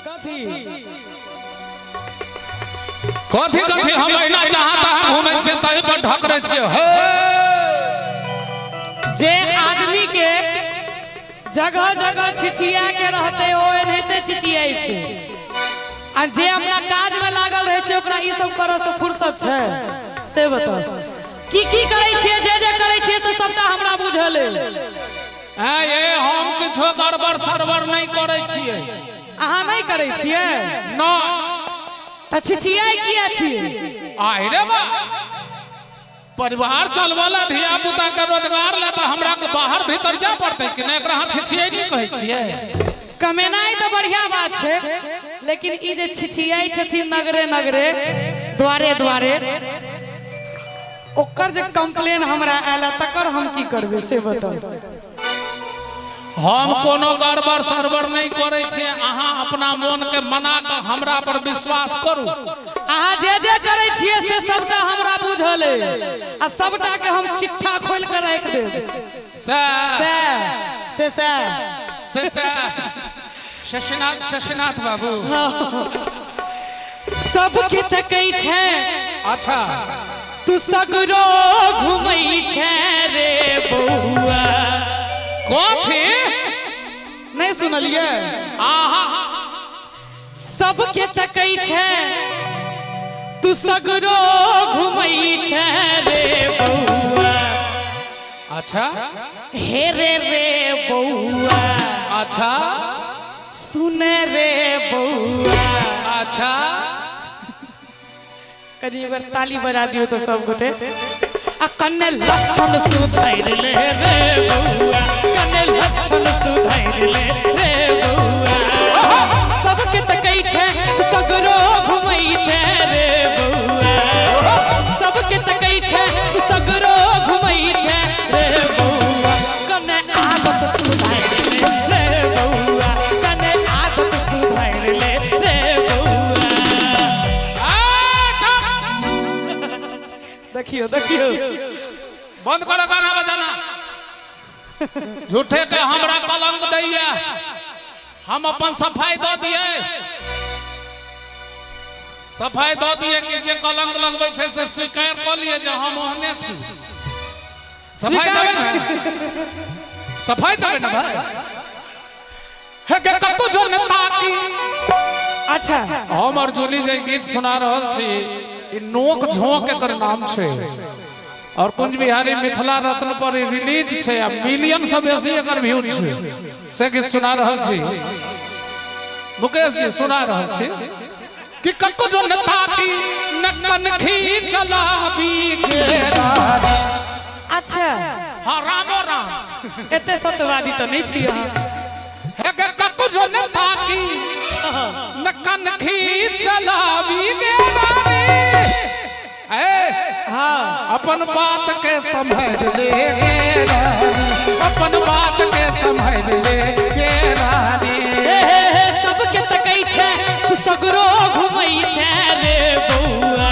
कथी कथी कथी? हम एहिना जहाँ तहाँ घूमै छियै, तही पर ढकरै छियै हे। जे आदमी के जगह जगह छिछिया के रहते, ओ एनाहिते छिछियाइ छै। आ जे अपना काज में लागल रहै छै, ओकरा ई सब करऽ से फुर्सत छै? से बताउ, की की करै छियै? जे जे करै छियै से सबटा हमरा बुझल अइ। ऐं ये, हम किछो गड़बड़ सड़बड़ नहि करै छियै। अहाँ नहि करै छियै? न। तऽ छिछियाइ किया छियै? आहि रे बा, परिवार चलबऽ ला, धिया पुता के रोजगार ला तऽ हमरा के बाहर भीतर जाय पड़तै कि नहि? एकरा अहाँ छिछियै नहि कहै छियै? कमेनाइ तऽ बढ़िया बात छै, लेकिन ई जे छिछियाइ छथिन नगरे नगरे, द्वारे द्वारे, ओकर जे कंप्लेन हमरा आयल है, तकर हम की करबै से बताउ। हम कोनो गड़बड़ सड़बड़ नहि करै छियै। अहाँ अपना मोन के मना कऽ हमरा पर विश्वास करू। अहाँ जे जे करै छियै से सबटा हमरा बुझल अइ आ सबटा के हम चिट्ठा खोलि कऽ राखि देब। से से से से से से शशिनाथ, शशिनाथ बाबू। सबके तकै छै। अच्छा। तू सगरो घुमै छै रे बौआ। कथी? नहि सुनलियै? आहा। सबके तकै छै, तू सगरो घुमै छै रे बौआ। अच्छा। हे रे रे बौआ। अच्छा। सुन रे बौआ। अच्छा। कनि एक बेर ताली बजा दियौ तऽ सब गोटे। आ कन्ने लक्षण सुधरि ले रे बौआ, कन्ने लक्षण सुधरि ले रे बौआ। सबके तकै छै, सगरो घुमै छै रे बौआ। सबके तकै छै, सगरो घुमै छै रे बौआ। कन्ने आदत सुधरि ले रे बौआ, कन्ने आदत सुधरि ले रे बौआ। अच्छा। देखियौ, देखियौ। बंद करो गाना बजाना। झूठे के हमरा कलंक दैया। हम अपन सफाई दऽ दियै, सफाई दऽ दियै कि जे कलंक लगबै छै से स्वीकार कऽ लियै जे हम ओहने छी। सफाई देबै ने? सफाई देबै ने भाई? हे गे, कतौ जो नेता की। अच्छा। हम और जूली जे गीत सुना रहल छी, ई नोक झोंक एकर नाम छै और कुंज बिहारी मिथिला रत्न पर ई रिलीज छै आ मिलियन से बेसी एकर व्यूज छै। से गीत सुना रहल छी मुकेश जी, सुना रहल छी कि ककरो नेता की नकन खी चलाबी के। अच्छा। हाँ, रामो राम। एते सत्यवादी तऽ नहि छी अहाँ। हे गे, ककरो नेता की नकन खी चलाबी गे रानी ए। हाँ। अपन बात के संभल ले गे रानी, अपन बात के संभल ले गे रानी। हे हे हे, सबके तकै छै, तू सगरो घुमै छै रे बौआ।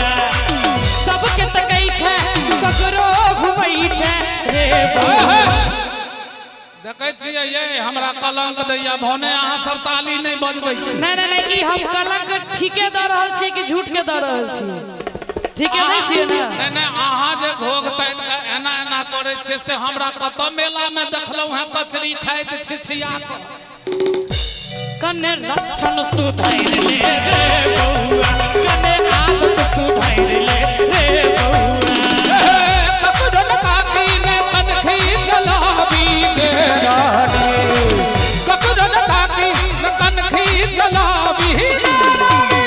सबके तकै छै, तू सगरो घुमै छै रे बौआ। देखै छियै ये, हमरा कलंक दैया भने अहाँ सब ताली नहि बजबै छी। नहि नहि नहि, ई हम कलंक ठीके दऽ रहल छियै कि झूठ के दऽ रहल छियै? ठीके दै छियै ने? नहि नहि, अहाँ जे घोघ तानि कऽ एना एना करै छियै से हमरा कतऽ मेला मे देखलहुँ हेँ कचरी खाइत छिछिया कऽ। कने लक्षण सुधरि ले रे बौआ, कने आदत सुधरि ले रे बौआ। ककरो काकी ने कनखी चलाबी गे रानी, ककरो काकी ने कनखी चलाबी गे रानी।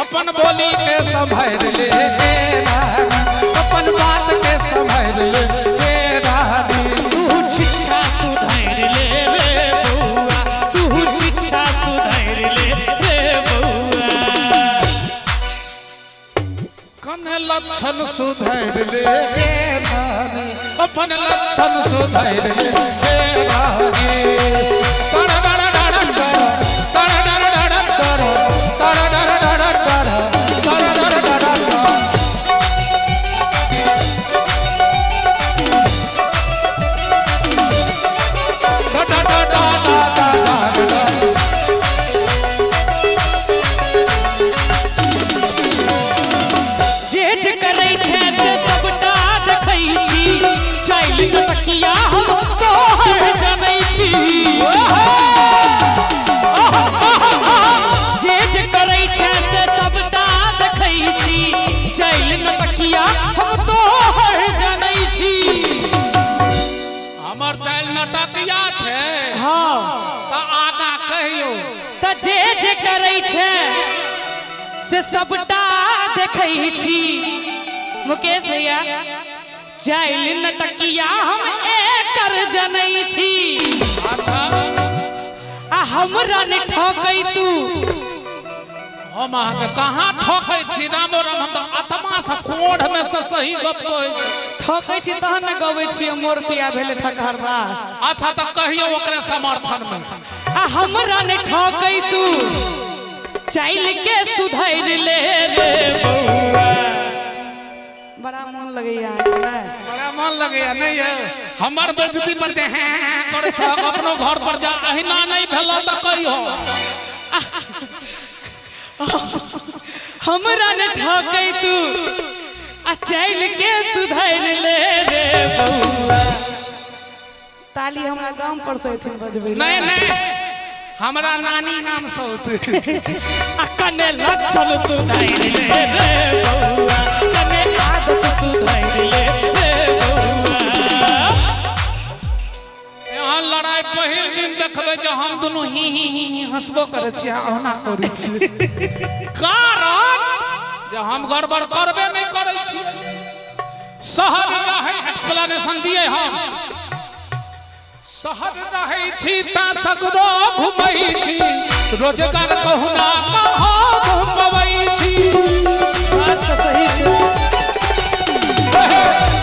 अपन बोली के संभल ले गे रानी, अपन बात के संभल ले गे रानी। तू शिक्षा सुधरि ले रे बौआ, तू शिक्षा सुधरि ले रे बौआ। कने लक्षण सुधर ले गे रानी, अपन लक्षण सुधर ले गे रानी। तड़ डड़ डड़ डड़, तड़ डड़ डड़ डड़, तड़ डड़ डड़ डड़, तड़ डड़ डड़ डड़। ड ड ड ड ड ड ड। जे करै छै से सबटा देखै छी। मुकेश भैया चाइल नटकिया हम एकर जनै छी। अच्छा आ हमरा ने ठकै तू। हम अहाँके कहाँ ठकै छी रामो राम, हम तऽ आत्मा से कोढ़ में से सही गप कहै छी। ठकै छी तहन ने गबै छी मोर पिया भेलै ठकहरबा। अच्छा तऽ कहियौ ओकरे समर्थन में। आ हमरा ने ठकै तू चाइल के सुधैर ले रे बौआ। बड़ा मन लगैया अहाँके। बड़ा मन लगैया नहीं है हमर बेइज्जती पर जे हैं हैं करै छहक अपनो घर पर जा अहिना नहीं भेल तऽ कहियो। हमरा ने ठकै तू आ चाइल के सुधैर ले रे बौआ। ताली हमरा गाम पर से एथिन बजबै। नहीं नहीं हमरा नानी गाम से होते। आ कने लक्षण सुधैर ले रे बौआ, कने आदत सुधैर ले रे बौआ। यहाँ लड़ाई पहिल दिन देखबै जे हम दुनू ही ही ही ही हंसबो करै छियै आ ओना करै छियै। कारण जे हम गड़बड़ करबे नहीं करै छियै। शहर रहै एक्सप्लेनेशन दिए हम। शहर रहै छी ता सगरो घुमै छी, रोजगार कहुना कहाँ घुमबै छी। बात तऽ सही छै।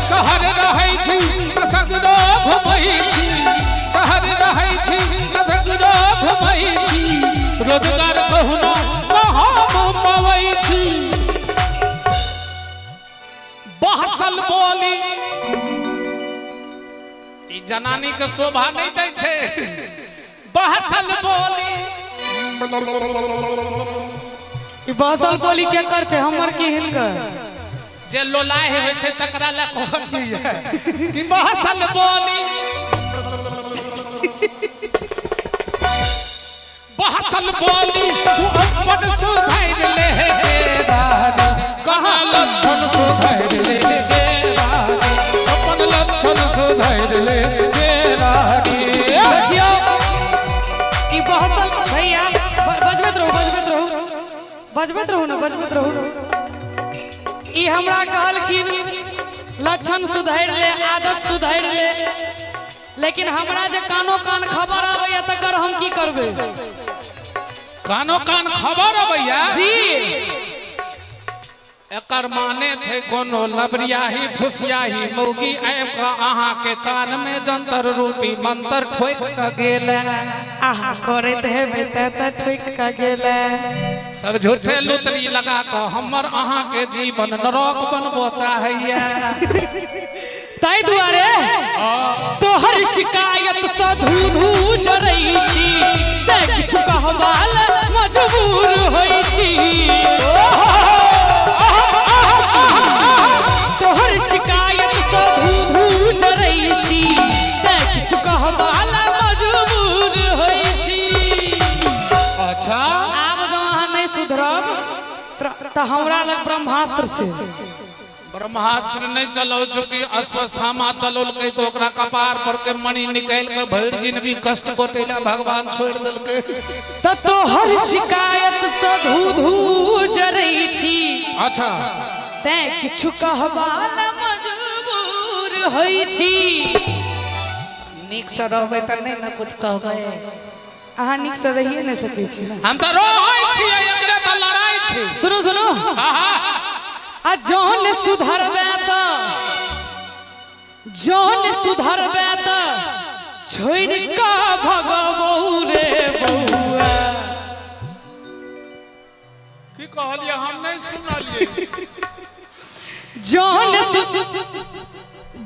शहर रहै छी ता सगरो घुमै छी, शहर रहै छी ता सगरो घुमै छी, रोजगार कहुना कहाँ घुमबै छी। बहसल बोली ई जनानी के शोभा नहीं दै छै। बहसल बोली ई बहसल बोली के कर छै हमर की हिनकर? जे लोलाह होइ छै तकरा लए कहलियै कि बहसल बोली। बहसल बोली तू अपन सुधैर ले रानी, कहाँ लक्षण सुधैर ले रानी, अपन लक्षण सुधैर ले रानी। देखियौ ई बहसल भैया बजबैत रहू बजबैत रहू बजबैत रहू ने बजबैत रहू। ई हमरा कहलखिन लक्षण सुधैर ले आदत सुधैर ले, लेकिन हमरा जे कानो कान खबर आबैया तकर हम की करबै? कानो कान खबर अबैया जी एकर माने छै कोनो लबरियाही फुसियाही मौगी आबि कऽ अहाँ के कान में जंतर रूपी मंत्र ठोकि कऽ गेल। अहाँ करैत हेबै तऽ ठोकि कऽ गेल। सब झूठे लुतरी लगा कऽ हमर अहाँ के जीवन नरक बनबो चाहैया। ताहि दुआरे तोहर शिकायत सँ धू धू जरै छी, तें किछु कहबा लए मजबूर होइ छी। तोहर शिकायत सँ धू धू जरै छी, तें किछु कहबा लए मजबूर होइ छी। अच्छा आब जँ अहाँ नहि सुधरब तऽ हमरा लग ब्रह्मास्त्र छै। ब्रह्मास्त्र नहीं चलो चूंकि अश्वस्थामा चलौलकै तो ओकरा कपार पर के मणि निकालि के भरि जिनगी कष्ट कोटेला भगवान छोड़ि देलकै। तऽ तोहर शिकायत सँ धू धू जरै छी, अच्छा तें किछु कहबा लए मजबूर होइ छी। नीक से रहबै तऽ नहीं ने कुछ कहबै। अहाँ नीक से रहिए नहि सकै छी ने। हम तऽ रहै छियै, एकरे तऽ लड़ाइ छै। सुनू सुनू आहा आ जौन सुधरबै तऽ जौन सुधरबै तऽ छोड़ि कऽ भगबौ रे बौआ। की कहलियै हम नहीं सुनलियै। जौन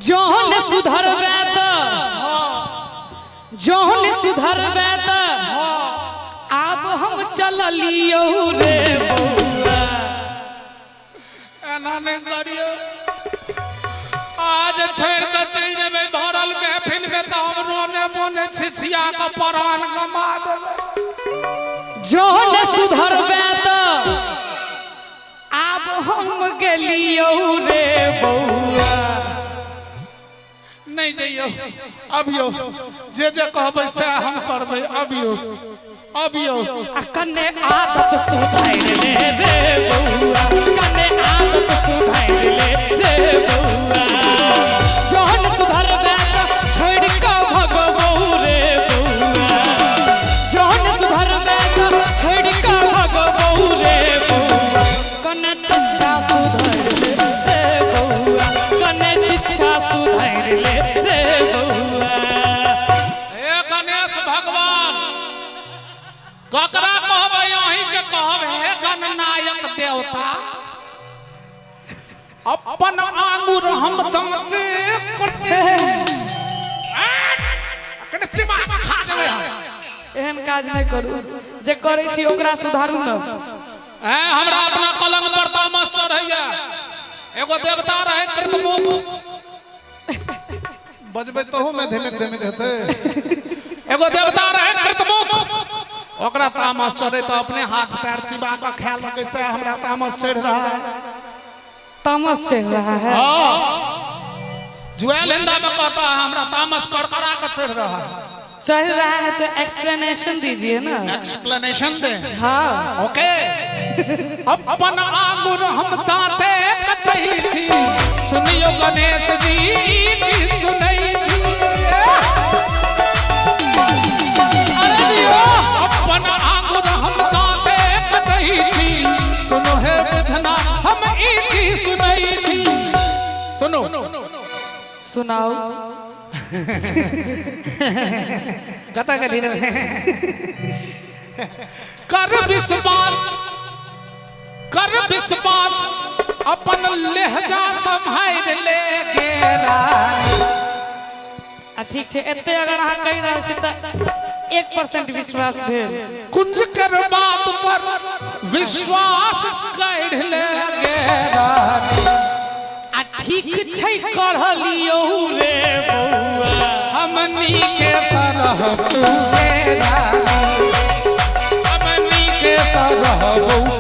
जौन सुधरबै तऽ जौन सुधरबै तऽ आब हम चललियौ रे बौआ। एना नहीं करियौ, आज छोड़ि कऽ चलि जेबै भरल महफिल में तऽ हम रोने मोने छिछिया कऽ प्राण गमा देबै। जौन सुधरबै तऽ आब हम गेलियौ रे बौआ। नहीं जइयौ, अबियौ जे जे कहबै सएह हम करबै। अबियौ अबियो। आ कने आदत सुधार ले रे बउआ, कने आदत सुधार ले रे बउआ। जहन सुधरबे त छोड़ के भगबौ रे बउआ, जहन सुधरबे त छोड़ के भगबौ रे बउआ। कने शिक्षा सुधार ले रे बउआ, कने शिक्षा सुधार ले रे बउआ। हे गणेश भगवान, ककरा कहबै? अहीं के कहब हे गणनायक देवता। अपन आंगुर हम दांते कटे कने चिबा के खा जेबै हम। एहन काज नहि करू, जे करै छी ओकरा सुधारू न। ऐ हमरा अपना कलंग पर तामस चढ़ैया। एगो देवता रहे कृतमुख। बजबै तहु में धीमे धीमे हेतै। एगो देवता रहे कृतमुख, ओकरा तामस चढ़े तो अपने हाथ पैर चिबा के खाए लगे, से हमरा तामस चढ़ रहा है। तामस चढ़ रहा है। हाँ, जुएल हिंदा में कहता है हमरा तामस कड़कड़ा के चढ़ रहा है। चढ़ रहा है तो एक्सप्लेनेशन दीजिए ना। एक्सप्लेनेशन दे। हाँ ओके। अपन आंगुर हम दांते कटै छी, सुनियो गणेश जी की सुनै छी। अरे दियो, अपन आंगुर हम दांते कटै छी, सुनो हे विधना हम ई की सुनै छी। सुनो सुनाओ। कतऽ गेली रे? कर विश्वास, कर विश्वास अपन लहजा सम्हारि ले गेरा। आ ठीक छै, एते अगर अहाँ कहि रहल छी तऽ 1% विश्वास भेल। कुंज कर बात पर विश्वास कर ले गेरा। आ ठीक छै, कर लियौ रे बउआ, हमनी के सरहबू गे रानी, हमनी के सरहबू